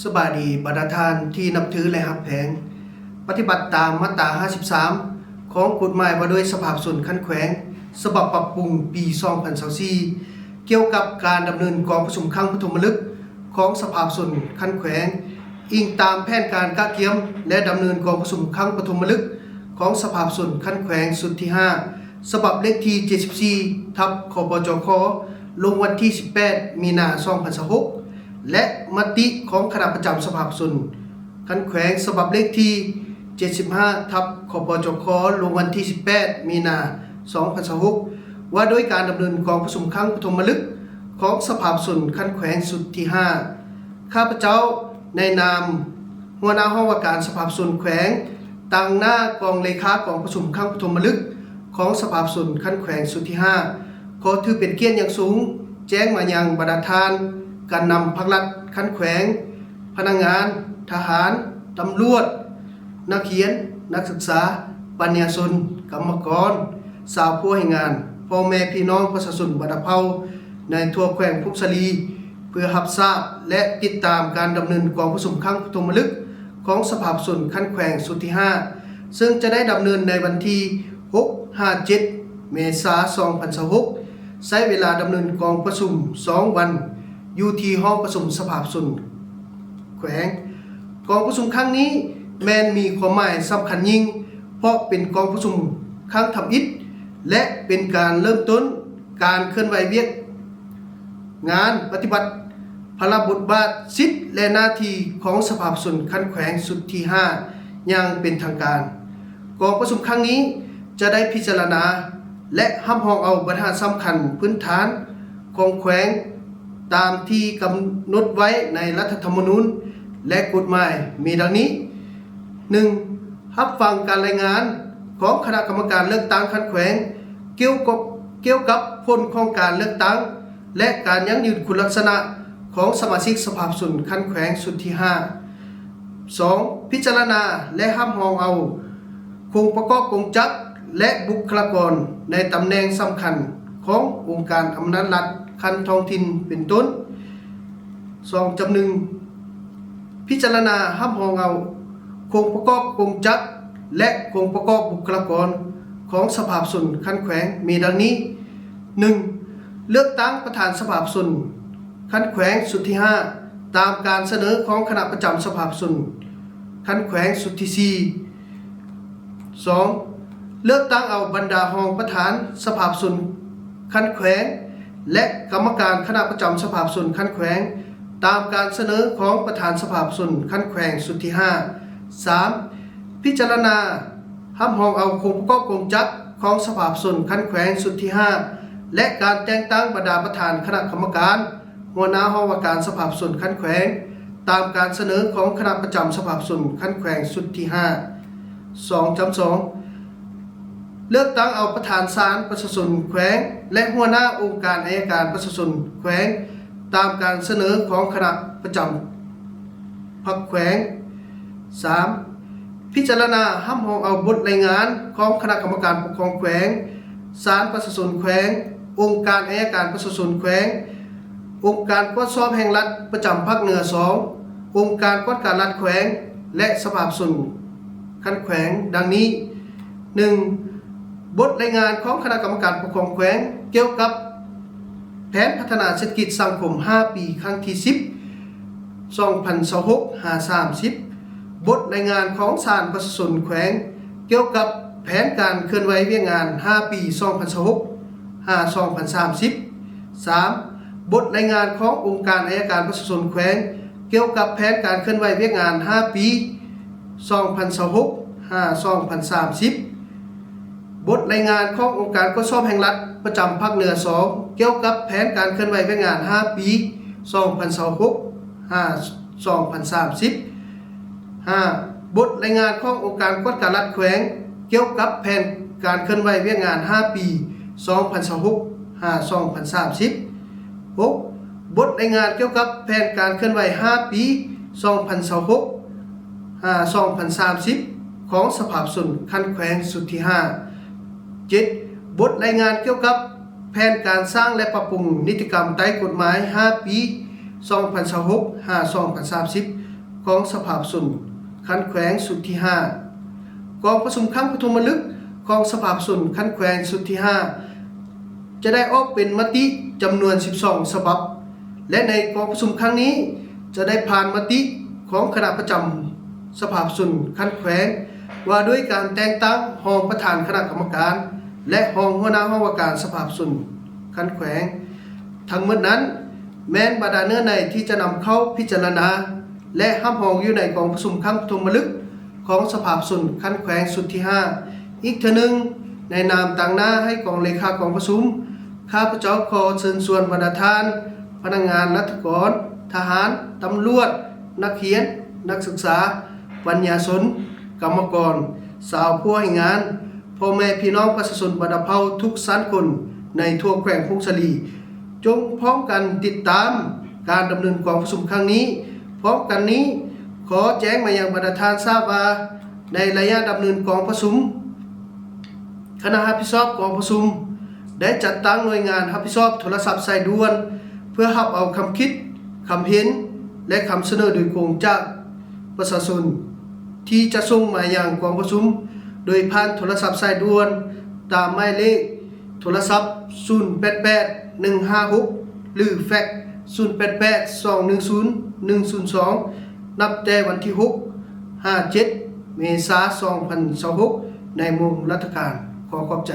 ສະບາຍດີບັນດາທ່ານທີ່ນັບຖື ແລະ ຮັກແພງ. ປະຕິບັດຕາມມາດຕາຫ້າສິບສາມ ຂອງກົດໝາຍວ່າດ້ວຍສະພາປະຊາຊົນຂັ້ນແຂວງ ສະບັບປັບປຸງປີສອງພັນຊາວສີ່ ກ່ຽວກັບການດຳເນີນກອງປະຊຸມຄັ້ງປະຖົມມະລຶກຂອງສະພາປະຊາຊົນຂັ້ນແຂວງ, ອີງຕາມແຜນການກະກຽມ ແລະ ດຳເນີນກອງປະຊຸມຄັ້ງປະຖົມມະລຶກຂອງສະພາປະຊາຊົນຂັ້ນແຂວງຊຸດທີຫ້າ ສະບັບເລກທີເຈັດສິບສີ່ ທັບ ຄປຈຄ ລົງວັນທີສິບແປດ ມີນາ ສອງພັນຊາວຫົກ ແລະ ມະຕິຂອງຄະນະປະຈຳສະພາປະຊາຊົນຂັ້ນແຂວງ ສະບັບເລກທີເຈັດສິບຫ້າ ທັບ ຄປຈຄ ລົງວັນທີສິບແປດ ມີນາ ສອງພັນຊາວຫົກ ວ່າດ້ວຍການດຳເນີນກອງປະຊຸມຄັ້ງປະຖົມມະລຶກຂອງສະພາປະຊາຊົນຂັ້ນແຂວງຊຸດທີຫ້າ. ຂ້າພະເຈົ້າໃນນາມຫົວໜ້າຫ້ອງວ່າການສະພາປະຊາຊົນແຂວງ ຕາງໜ້າກອງເລຂາກອງປະຊຸມຄັ້ງປະຖົມມະລຶກຂອງສະພາປະຊາຊົນຂັ້ນແຂວງຊຸດທີຫ້າ ຂໍຖືເປັນກຽດຢ່າງສູງ ແຈ້ງມາຍັງບັນດາທ່ານການນຳພັກລັດຂັ້ນແຂວງ, ພະນັກງານ, ທະຫານ, ຕຳຫຼວດ, ນັກຮຽນ, ນັກສຶກສາ, ປັນຍາຊົນ, ກຳມະກອນ, ຊາວຜູ້ໃຫ້ງານ, ພໍ່ແມ່ພີ່ນ້ອງປະຊາຊົນບັນດາເຜົ່າໃນທົ່ວແຂວງຜົ້ງສາລີ ເພື່ອຮັບຊາບ ແລະ ຕິດຕາມການດຳເນີນກອງປະຊຸມຄັ້ງປະຖົມມະລຶກຂອງສະພາປະຊາຊົນຂັ້ນແຂວງຊຸດທີຫ້າ ເຊິ່ງຈະໄດ້ດຳເນີນໃນວັນທີຫົກຫາເຈັດ ເມສາ ສອງພັນຊາວຫົກ ໃຊ້ເວລາດຳເນີນກອງປະຊຸມສອງວັນ ຢູ່ທີ່ຫ້ອງປະຊຸມສະພາປະຊາຊົນແຂວງ. ກອງປະຊຸມຄັ້ງນີ້ແມ່ນມີຄວາມໝາຍສຳຄັນຍິ່ງ ເພາະເປັນກອງປະຊຸມຄັ້ງທຳອິດ ແລະ ເປັນການເລີ່ມຕົ້ນການເຄື່ອນໄຫວວຽກງານປະຕິບັດພາລະບົດບາດ, ສິດ ແລະ ໜ້າທີ່ຂອງສະພາປະຊາຊົນຂັ້ນແຂວງຊຸດທີຫ້າ ຢ່າງເປັນທາງການ. ກອງປະຊຸມຄັ້ງນີ້ຈະໄດ້ພິຈາລະນາ ແລະ ຮັບຮອງເອົາບັນຫາສຳຄັນພື້ນຖານຂອງແຂວງ ຕາມທີ່ກຳນົດໄວ້ໃນລັດຖະທຳມະນູນ ແລະ ກົດໝາຍ ມີດັ່ງນີ້: ໜຶ່ງ ຮັບຟັງການລາຍງານຂອງຄະນະກຳມະການເລືອກຕັ້ງຂັ້ນແຂວງ ກ່ຽວກັບ ກ່ຽວກັບຜົນຂອງການເລືອກຕັ້ງ ແລະ ການຢັ້ງຢືນຄຸນລັກສະນະຂອງສະມາຊິກສະພາປະຊາຊົນຂັ້ນແຂວງຊຸດທີຫ້າ. ສອງ ພິຈາລະນາ ແລະ ຮັບຮອງເອົາໂຄງປະກອບກົງຈັກ ແລະ ບຸກຄະລາກອນໃນຕຳແໜ່ງສຳຄັນຂອງອົງການອຳນາດລັດຂັ້ນທ້ອງຖິ່ນ ເປັນຕົ້ນ ສອງຈຸດໜຶ່ງ ພິຈາລະນາຮັບຮອງເອົາໂຄງປະກອບກົງຈັກ ແລະ ໂຄງປະກອບບຸກຄະລາກອນຂອງສະພາປະຊາຊົນຂັ້ນແຂວງ ມີດັ່ງນີ້: ໜຶ່ງ ເລືອກຕັ້ງປະທານສະພາປະຊາຊົນຂັ້ນແຂວງຊຸດທີຫ້າ ຕາມການສະເໜີຂອງຄະນະປະຈຳສະພາປະຊາຊົນຂັ້ນແຂວງຊຸດທີສີ່. ສອງ ເລືອກຕັ້ງເອົາບັນດາຮອງປະທານສະພາປະຊາຊົນຂັ້ນແຂວງ ແລະ ກຳມະການຄະນະປະຈຳສະພາປະຊາຊົນຂັ້ນແຂວງ ຕາມການສະເໜີຂອງປະທານສະພາປະຊາຊົນຂັ້ນແຂວງຊຸດທີຫ້າ. ສາມ ພິຈາລະນາຮັບຮອງເອົາໂຄງປະກອບກົງຈັກຂອງສະພາປະຊາຊົນຂັ້ນແຂວງຊຸດທີຫ້າ ແລະ ການແຕ່ງຕັ້ງບັນດາປະທານຄະນະກຳມະການ ຫົວໜ້າຫ້ອງວ່າການສະພາປະຊາຊົນຂັ້ນແຂວງ ຕາມການສະເໜີຂອງຄະນະປະຈຳສະພາປະຊາຊົນຂັ້ນແຂວງຊຸດທີຫ້າ. ສອງ ຈຳສອງ ເລືອກຕັ້ງເອົາປະທານສານປະຊາຊົນແຂວງ ແລະ ຫົວໜ້າອົງການໄອຍະການປະຊາຊົນແຂວງ ຕາມການສະເໜີຂອງຄະນະປະຈຳພັກແຂວງ. ສາມ ພິຈາລະນາຮັບຮອງເອົາບົດລາຍງານຂອງຄະນະກຳມະການປົກຄອງແຂວງ, ສານປະຊາຊົນແຂວງ, ອົງການໄອຍະການປະຊາຊົນແຂວງ, ອົງການກວດສອບແຫ່ງລັດປະຈຳພາກເໜືອສອງ, ອົງການກວດກາລັດແຂວງ ແລະ ສະພາປະຊາຊົນຂັ້ນແຂວງ ດັ່ງນີ້: ໜຶ່ງ ບົດລາຍງານຂອງຄະນະກຳມະການປົກຄອງແຂວງກ່ຽວກັບແຜນພັດທະນາເສດຖະກິດສັງຄົມຫ້າປີ ຄັ້ງທີສິບ ສອງພັນຊາວຫົກ ຫາ ສາມສິບ, ບົດລາຍງານຂອງສານປະຊາຊົນແຂວງກ່ຽວກັບແຜນການເຄື່ອນໄຫວວຽກງານຫ້າປີ ສອງພັນຊາວຫົກ ຫາ ສອງພັນສາມສິບ. ສາມ ບົດລາຍງານຂອງອົງການໄອຍະການປະຊາຊົນແຂວງກ່ຽວກັບແຜນການເຄື່ອນໄຫວວຽກງານຫ້າປີ ສອງພັນຊາວຫົກ ຫາ ສອງພັນສາມສິບ, ບົດລາຍງານຂອງອົງການກວດສອບແຫ່ງລັດປະຈຳພາກເໜືອສອງ ກ່ຽວກັບແຜນການເຄື່ອນໄຫວວຽກງານຫ້າປີ ສອງພັນຊາວຫົກ ຫາ ສອງພັນສາມສິບ. ຫ້າ ບົດລາຍງານຂອງອົງການກວດກາລັດແຂວງກ່ຽວກັບແຜນການເຄື່ອນໄຫວວຽກງານຫ້າປີ ສອງພັນຊາວຫົກ ຫາ ສອງພັນສາມສິບ. ຫົກ ບົດລາຍງານກ່ຽວກັບແຜນການເຄື່ອນໄຫວຫ້າປີ ສອງພັນຊາວຫົກ ຫາ ສອງພັນສາມສິບ ຂອງສະພາປະຊາຊົນຂັ້ນແຂວງຊຸດທີຫ້າ. ເຈັດ ບົດລາຍງານກ່ຽວກັບແຜນການສ້າງ ແລະ ປັບປຸງນິຕິກຳໃຕ້ກົດໝາຍຫ້າປີ ສອງພັນຊາວຫົກ ຫາ ສອງພັນສາມສິບ ຂອງສະພາປະຊາຊົນຂັ້ນແຂວງຊຸດທີຫ້າ. ກອງປະຊຸມຄັ້ງປະຖົມມະລຶກຂອງສະພາປະຊາຊົນຂັ້ນແຂວງຊຸດທີຫ້າ ຈະໄດ້ອອກເປັນມະຕິຈຳນວນສິບສອງສະບັບ ແລະ ໃນກອງປະຊຸມຄັ້ງນີ້ ຈະໄດ້ຜ່ານມະຕິຂອງຄະນະປະຈຳສະພາປະຊາຊົນຂັ້ນແຂວງ ວ່າດ້ວຍການແຕ່ງຕັ້ງຮອງປະທານຄະນະກຳມະການ ແລະ ຮອງຫົວໜ້າຫ້ອງວ່າການສະພາປະຊາຊົນຂັ້ນແຂວງ. ທັງໝົດນັ້ນ ແມ່ນບັນດາເນື້ອໃນທີ່ຈະນຳເຂົ້າພິຈາລະນາ ແລະ ຮັບຮອງຢູ່ໃນກອງປະຊຸມຄັ້ງປະຖົມມະລຶກຂອງສະພາປະຊາຊົນຂັ້ນແຂວງຊຸດທີຫ້າ. ອີກເທື່ອໜຶ່ງ, ໃນນາມຕາງໜ້າໃຫ້ກອງເລຂາກອງປະຊຸມ, ຂ້າພະເຈົ້າຂໍເຊີນຊວນບັນດາທ່ານ ພະນັກງານລັດຖະກອນ, ທະຫານ, ຕຳຫຼວດ, ນັກຮຽນ, ນັກສຶກສາ, ປັນຍາຊົນ, ກຳມະກອນ, ຊາວຜູ້ໃຫ້ງານ, ພໍ່ແມ່ພີ່ນ້ອງປະຊາຊົນບັນດາເຜົ່າທຸກຊັ້ນຄົນໃນທົ່ວແຂວງຜົ້ງສາລີ ຈົ່ງພ້ອມກັນຕິດຕາມການດຳເນີນກອງປະຊຸມຄັ້ງນີ້. ພ້ອມກັນນີ້, ຂໍແຈ້ງມາຍັງບັນດາທ່ານຊາບວ່າ, ໃນໄລຍະດຳເນີນກອງປະຊຸມ, ຄະນະຮັບຜິດຊອບກອງປະຊຸມ ໄດ້ຈັດຕັ້ງໜ່ວຍງານຮັບຜິດຊອບໂທລະສັບສາຍດ່ວນ ເພື່ອຮັບເອົາຄຳຄິດ, ຄຳເຫັນ ແລະ ຄຳສະເໜີໂດຍກົງຈາກປະຊາຊົນ ທີ່ຈະສົ່ງມາຍັງກອງປະຊຸມ ໂດຍຜ່ານໂທລະສັບສາຍດ່ວນ ຕາມໝາຍເລກໂທລະສັບ ສູນແປດແປດ ໜຶ່ງຫ້າຫົກ ຫຼື ແຟກ ສູນແປດແປດ ສອງໜຶ່ງສູນ ໜຶ່ງສູນສອງ ນັບແຕ່ວັນທີຫົກ ຫາ ເຈັດ ເມສາ ສອງພັນຊາວຫົກ ໃນໂມງລັດຖະການ. ຂໍຂອບໃຈ.